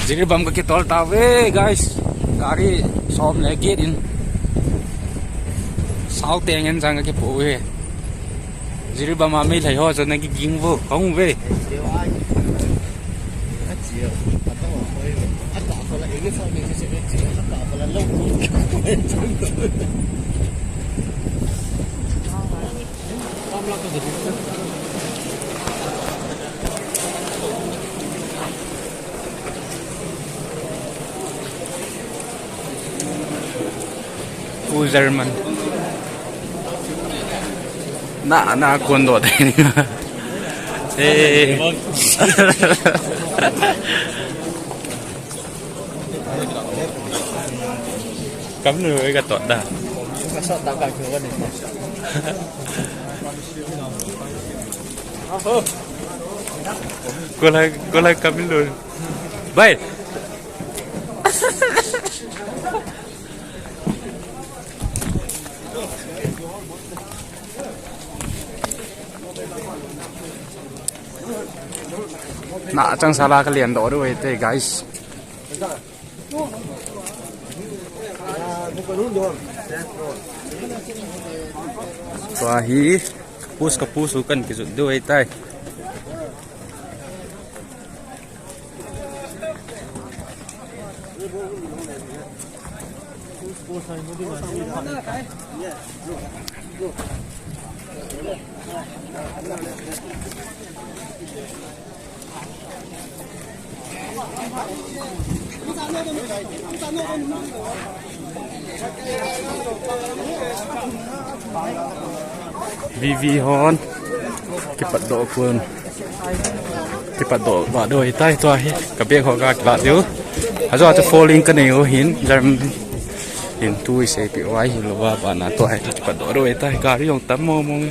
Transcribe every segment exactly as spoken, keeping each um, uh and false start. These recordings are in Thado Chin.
Jiribam ka kitol tauve, guys. Gari som le get in. Sao teng in jang ka kipo uve. Jiribam a meilhei ho chu na kiging uvo, kahung uve. Pu German. Na, na, kon do de. Eh. Kam nu ka to da. Ko la, ko la kam nu. Bai. Na chang sala ka lian do do te, guys. Tua hi, post ka post u kan kijot diu ahitai. V V hon kipat doh pon. Kipat doh vah diu ahitai tua hi. Ka bag ho ka kilah diu. Ajo achu falling ka nei u hin, jam hin tu i seipeh u ahi lou va, bana tua hi kipat doh diu ahitai. Gari jong tam mong mong.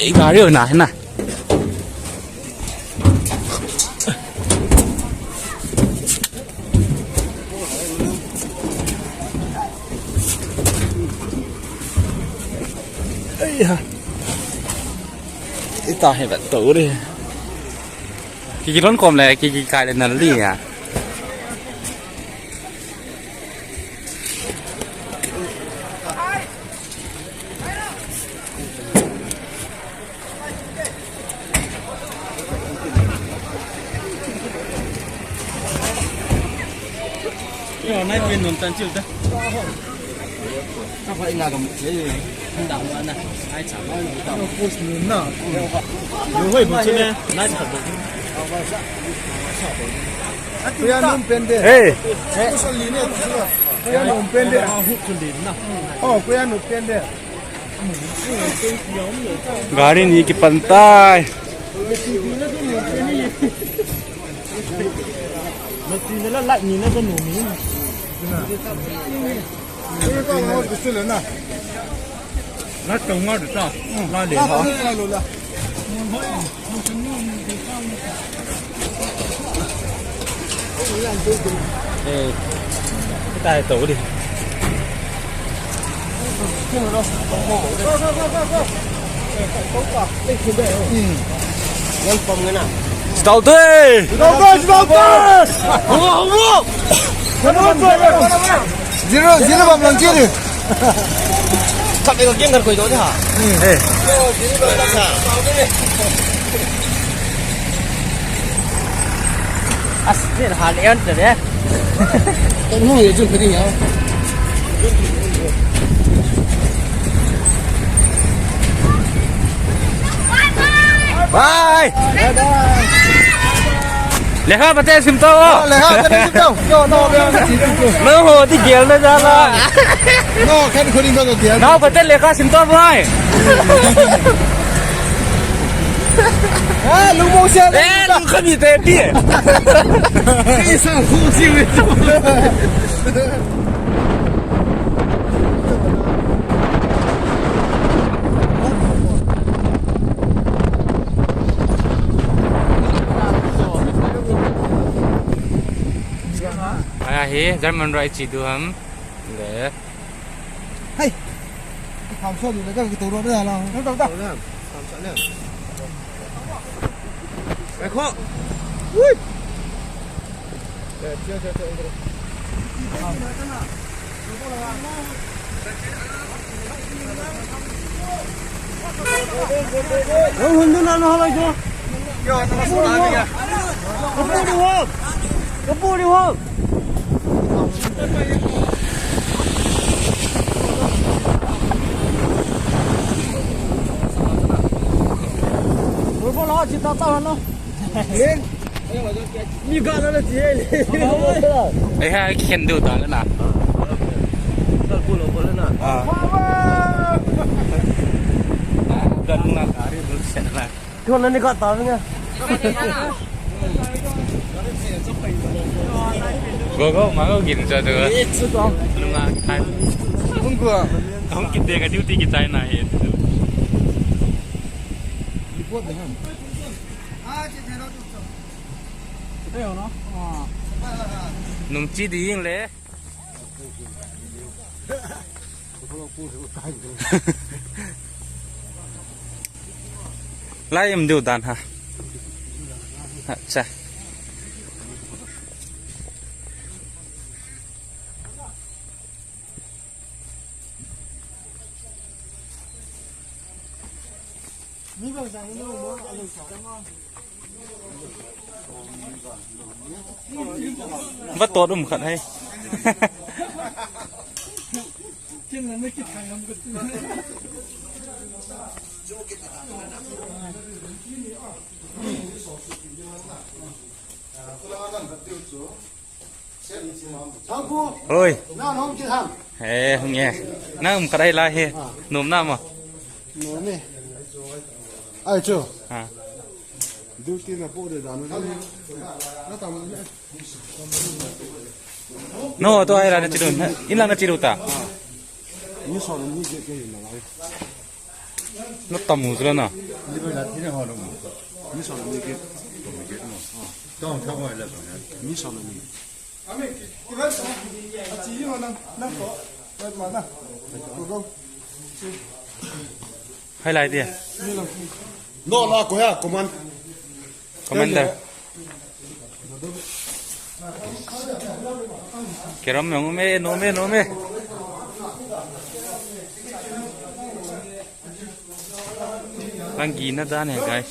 Ei, gari na, na. Ei ha. Ita he bat to re. Ki ki lon kom le, ki ki kai le na li ya. Yo, nai pin nun tan chiu ta. Apa ina kamu? Hei, hei. Hei, hei. Hei, hei. Hei, hei. Hei, hei. Kuya num pende. Hey. Kuya num pende. Oh, kuya num pende. Gari ni kipan tai. Eh, kita tahu deh. Welcome ngana. Sitaute! Sitaute, sitaute! Zero, zero bam lang zero. Kap ego geng kar koi do ha. Eh. As, zero hal eon te de. Tengmu ye jun kadi ya. Bye. Bye bye. Lekha pate sim tao. Lekha pate sim tao. No, no, no. No, ho, ti gel na ja la. No, khen khuni ko gel. No, pate lekha sim tao bhai. Eh, lungmong siya. Eh, lungkham ite, pi. Isang khusi ito. Aya hi, German ride chi du ham. Le. Hey. Kham so ni le ka ki to ro da la. Tau, tau, tau. Rekho. Ui. Hung hun na na halai jo. Kapu ni ho. Kapu ni ho. Ei ha, khen diu ta na. Kal pu lo pu na. Ah. Kal na ta ri bu se na. Kal na ni ka ta ni. Go, go, ma go gin cha tu. Lunga khai. Hung go. Hung kit de ka duty ki chai na he. Nung chi ding le. Lai um diu dan ha. Acha. Va tot um khat hai. Oi. Na hung kit ham. Eh, hung e. Na um khat ai la he. Ah. Nom na mo. Nom e. Ai chu. Ha. Duty na po de dan. Na tam. No, to ai la na chiru. In la na chiru ta. Ah. Ni so ni je ke na lai. Na tam u chu la na. Ni ba la thi na ho lo. Ni so ni ke. Tong tha ko la. Ni so ni. Hai lai dia. No la ko ya command. Commander. Kerom me, no me, no me, no me. Ang gina dan eh, guys.